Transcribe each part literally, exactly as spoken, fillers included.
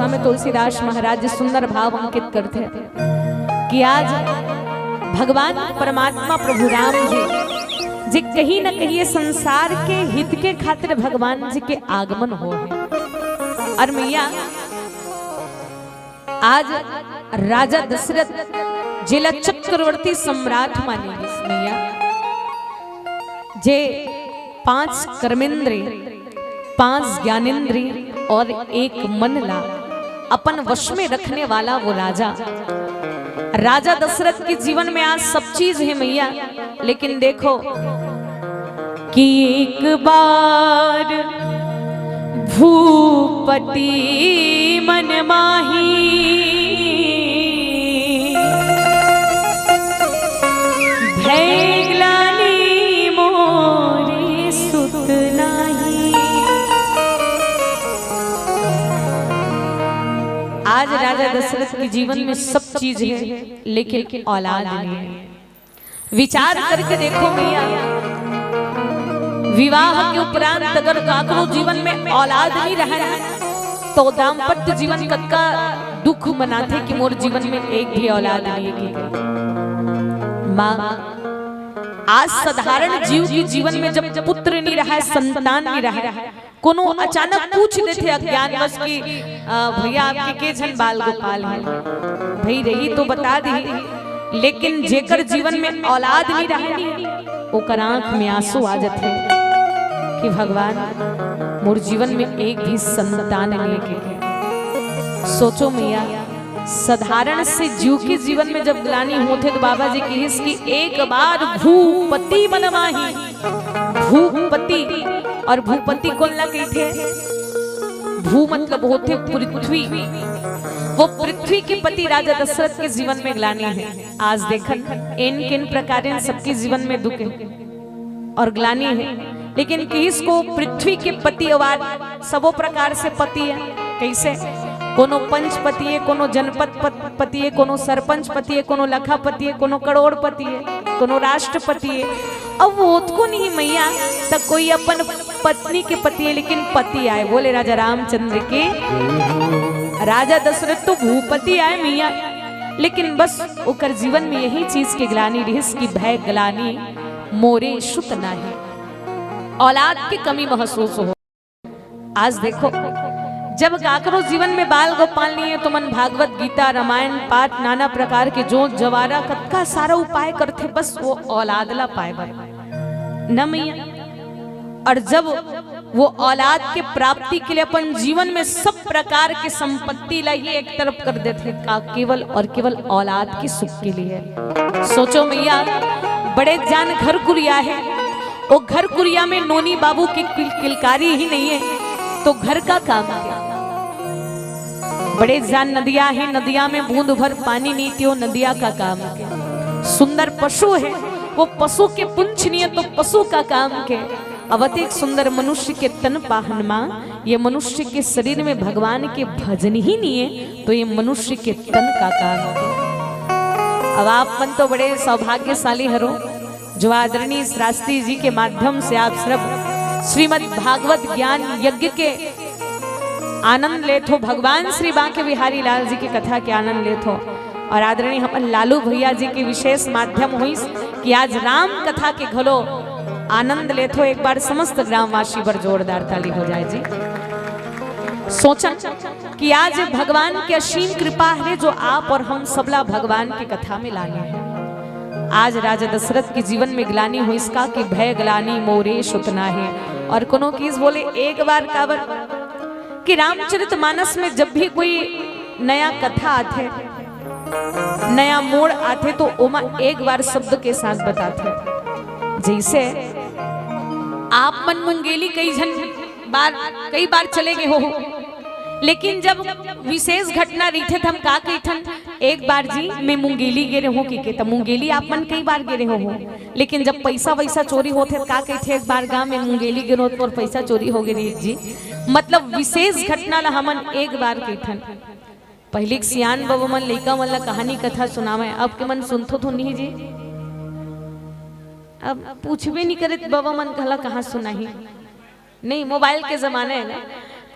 में तुलसीदास महाराज जी सुंदर भाव अंकित करथे कि आज भगवान परमात्मा प्रभु राम जी, जे कहीं न कहीं ये संसार के हित के खातिर भगवान जी के आगमन होय हे। अउ मैया, आज राजा दशरथ जेला चक्रवर्ती सम्राट माने गिस मैया, जे पांच कर्मेंद्रिय, पांच ज्ञानेंद्रिय अउ एक मन ला अपन वश में रखने वाला वो राजा। राजा दशरथ के जीवन में आज सब चीज हे मैया, लेकिन देखो कि एक बार भूपति मन माही, भय ग्लानि मोरे सुत नाही। आज राजा दशरथ के जीवन में सब चीज हे, लेकिन औलाद नहीं हे। विचार करके देखो मैया, विवाह के उपरांत अगर काकरो जीवन में औलाद नहीं रहे ना, तो दाम्पत्य जीवन कतका दुख मनाथे कि मोर जीवन में एक भी औलाद नहीं हे। माँ, आज साधारण जीव के जीवन में जब पुत्र नहीं रहे, संतान नहीं रहे, कोनो अचानक पूछ देथे अज्ञानवश कि, "अ, भैया, आपके के झन बाल गोपाल हे?" भाई रही तो बता दी, लेकिन जेकर जीवन में औलाद नहीं रहे नी, ओकर आंख में आंसू आ जाथे कि भगवान, मोर जीवन में एक भी संतान नहीं हे। सोचो मैया, साधारण से जीव के जीवन में जब ग्लानि होथे तो बाबा जी कहिस कि एक बार भूपति मन माही। भूपति, अउ भूपति कोन ला कहिथे? भू मतलब होथे पृथ्वी। वो पृथ्वी के पति राजा दशरथ के जीवन में ग्लानि हे। आज देखन, एन केन प्रकार सबके जीवन में दुख हे अउ ग्लानि हे, लेकिन कहिस को पृथ्वी के पति अउ सबो प्रकार से पति हे। कइसे? कोनो पंच पति हे, कोनो जनपद पत-, पति हे, कोनो सरपंच पति हे, कोनो लखापति हे, कोनो करोड़पति हे, कोनो राष्ट्रपति हे। अब वो ओतको नहीं मैया, त कोई अपन पत्नी के पति हे, लेकिन पति आय। बोले राजा रामचंद्र के, राजा दशरथ तो भूपति आय मैया, लेकिन बस ओकर जीवन में यही चीज के ग्लानि रिहिस कि भय ग्लानि मोरे सुत नाही, औलाद के कमी महसूस हो। आज देखो, जब काकरो जीवन में बाल गोपाल नहीं हे, तो मन भागवत, गीता, रामायण पाठ, नाना प्रकार के जोत जवारा, कतका सारा उपाय करथे, बस वो औलाद ला पाए बर, न मैया। अउ जब वो औलाद के प्राप्ति के लिए अपन जीवन में सब प्रकार के संपत्ति ला ही एक तरफ कर देथे, का केवल अउ केवल औलाद के सुख के लिए। सोचो मैया, बड़े जान घर कुरिया हे, ओ घर कुरिया में नोनी बाबू के किल-, किलकारी ही नहीं हे, तो घर का काम के? बड़े जान नदिया हे, नदिया में बूंद भर पानी नहीं, तो नदिया का काम के? सुंदर पशु हे, वो पशु के पूंछ नहीं हे, तो पशु का काम के? अब अतेक सुंदर मनुष्य के तन पाहन मा, ये मनुष्य के शरीर में भगवान के भजन ही नहीं हे, तो ये मनुष्य के तन का काम के? अब आप मन तो बड़े सौभाग्यशाली हरो, जो आदरणीय शास्त्री जी के माध्यम से आप सब श्रीमद् भागवत ज्ञान यज्ञ के आनंद लेत हो, भगवान श्री बांके बिहारी लाल जी के कथा के आनंद लेत हो। अउ आदरणीय हमर लालू भैया जी के विशेष माध्यम होइस कि आज राम कथा के घलो आनंद लेत हो। एक बार समस्त ग्रामवासी बर जोरदार ताली हो जाए जी। सोचन कि आज भगवान के असीम कृपा हे, जो आप अउ हम सबला भगवान के कथा में लाने हे। आज राजा दशरथ के जीवन में ग्लानि होइस का कि भय ग्लानि मोरे सुत नाही। अउ कोनो किस बोले एक बार काबर कि रामचरित मानस में जब भी कोई नया कथा आथे, नया मोड़ आथे, तो ओमा एक बार शब्द के साथ बताथे। जइसे आप मन मुंगेली कई झन बार, कई बार चले गए हो, लेकिन जब विशेष घटना रहिथे, त हम का कहिथन, "एक बार जी, मैं मुंगेली गे रहूं," कहिके। त मुंगेली आप मन कई बार गे रहे हो, लेकिन जब पैसा वैसा चोरी होथे, त का कहिथे, "एक बार गा, मैं मुंगेली गे रहूं, तोर पैसा चोरी हो गे रहिस जी।" मतलब, विशेष घटना ला हमन एक बार कहिथन। पहिली के सियान बाबू मन लइका मन ला कहानी कथा सुनावय, अब के मन सुनथो तो नहीं जी। अब पूछबे नहीं करे त बाबा मन कहला कहाँ सुनाही। नहीं, मोबाइल के जमाना हे ना,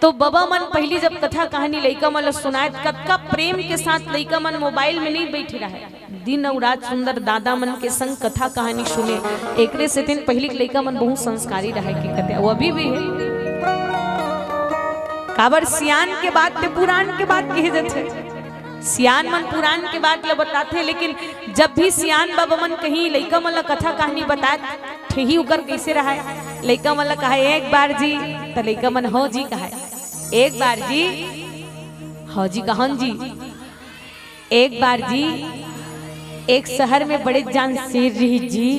तो बबा मन पहिली जब कथा कहानी लइका मन ल सुनाय, त कतका प्रेम के साथ लइका मन मोबाइल में नइ बइठे रहय, दिन अउ रात सुंदर दादा मन के संग कथा कहानी सुने। एकरे सेती पहिली के लइका मन बहुत संस्कारी रहय के कथे, अउ अभी भी हे। काबर सियान के बात ते पुरान के बात कहे जाथे। सियान मन पुरान के बात ल बताथे, लेकिन जब भी सियान बाबा मन कहीं लइका मन ल कथा कहानी बताय, ठेही उकर कइसे रहय? लइका मन ल कहय, "एक बार जी," त लइका मन, "हव जी," कहय। "एक बार जी, हव जी, कहन जी, एक बार जी, एक शहर में बड़े जान शेर रहिस जी।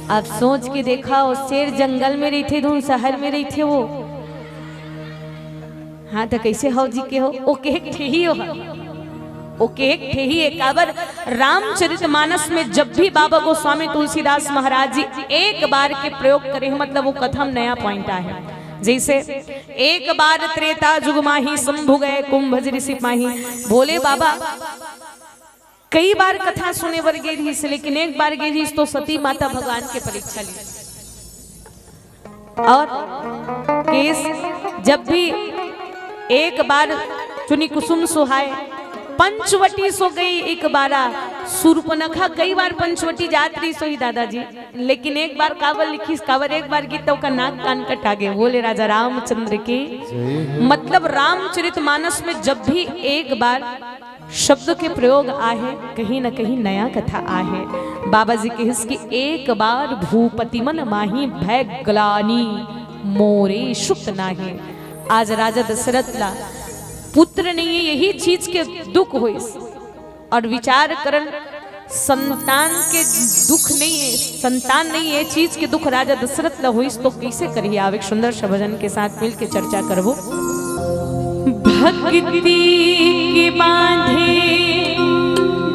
अब सोच के देखा, वो शेर जंगल में रहिथे, धुन शहर में रहिथे वो।" हाँ, त कइसे हव जी के हो? ओ के एक ठेही हो, ओ के एक ठेही हे। काबर रामचरितमानस में जब भी बाबा गोस्वामी तुलसीदास महाराज जी एक बार के प्रयोग करे हे, मतलब वो कथा में नया point आहे। जइसे, "एक बार त्रेता जुग माही, शंभु गए कुंभज ऋषि पाही।" भोले बाबा कई बार कथा सुने बर गे रहिस, लेकिन एक बार गे रहिस तो सती माता भगवान के परीक्षा ली। अउ केस जब भी एक बार चुनी कुसुम सुहाए, पंचवटी सो गई एक बारा। सूर्पनखा कई बार पंचवटी जात रहिस होही दादाजी, लेकिन एक बार काबर लिखिस, काबर एक बार गे त ओकर नाक कान कटा गे। बोले राजा रामचंद्र की। जय हो। मतलब रामचरितमानस में जब भी एक बार शब्द के प्रयोग आहे, कहीं न कहीं नया कथा आहे। बाबा जी कहिस कि "एक बार भूपति मन माही, भय ग्लानि मोरे सुत नाही।" आज राजा दशरथ ला पुत्र नइ हे, यही चीज के दुख होइस। अउ विचार करन, संतान के दुख नइ हे, संतान नइ हे, चीज के दुख राजा दशरथ ला होइस, तो कइसे करही? आव एक सुंदर सा भजन के साथ मिल के चर्चा करबो। भक्ति के बांधे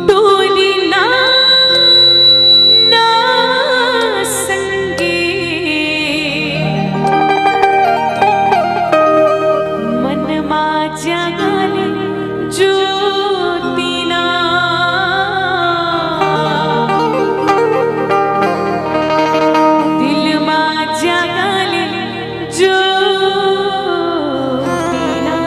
डोरी ना, ना संगे, मन मा जगल ज्योति ना, दिल मा जगल ज्योति ना।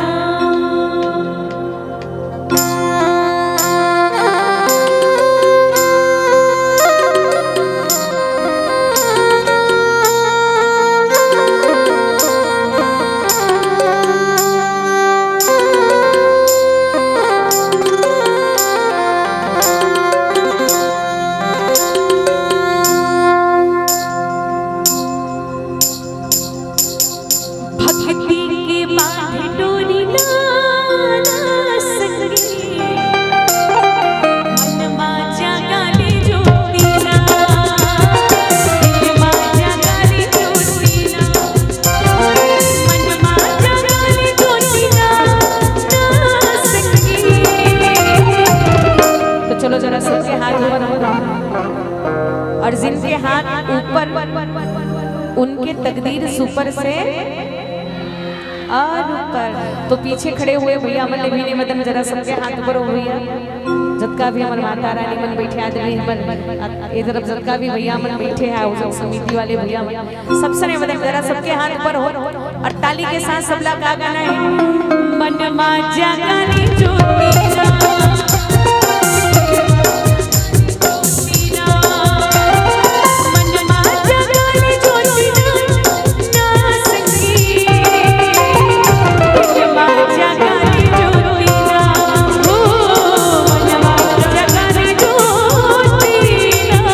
भक्ति के बांध डोरी ना, ना संगे, मन मा जगल ज्योति ना, दिल मा जगल ज्योति ना, मन मा जगल ज्योति ना, ना संगे। तो चलो जरा सबके हाथ ऊपर हो। अउ जिनके हाथ ऊपर, उनके तकदीर सुपर से अउ ऊपर। तो पीछे खड़े हुए भैया मन ले भी निवेदन, जरा सबके हाथ ऊपर हो भैया। जतका भी हमर माता रानी मन बइठे, आदमी हमर ए तरफ जतका भी भैया मन बइठे हे, आयोजन समिति वाले भैया मन, सबसे निवेदन, जरा सबके हाथ ऊपर हो अउ ताली के साथ सबला का गाना हे? मन मा जगल ज्योति ना, मन मा जगल ज्योति ना, ना संगी। मन मा जगल ज्योति ना, हो, मन मा जगल ज्योति ना।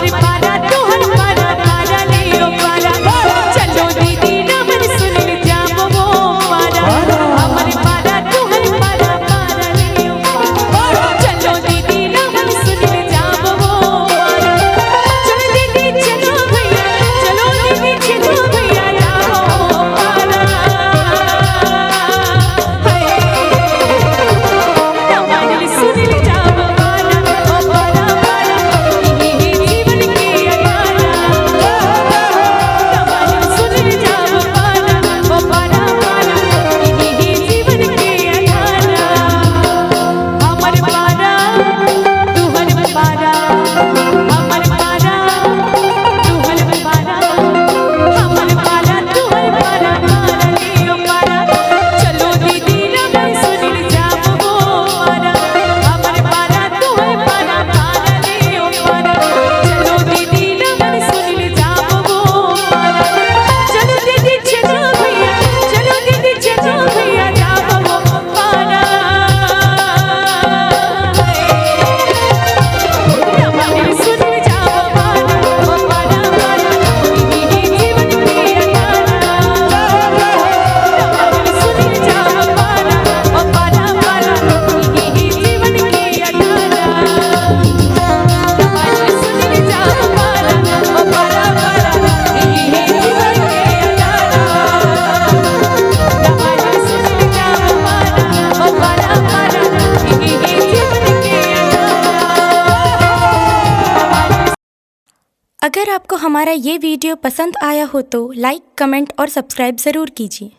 हमर पारा, तोहर पारा, पारा ले ओ पारा। चलो दीदी नमन सुनिल जाबो पारा। हमर पारा, तोहर पारा, पारा ले ओ पारा। चलो दीदी नमन सुनिल जाबो पारा। चलो दीदी, चलो भैया, चलो दीदी, चलो भैया, जाबो पारा। अगर आपको हमारा ये वीडियो पसंद आया हो तो लाइक, कमेंट और सब्सक्राइब ज़रूर कीजिए।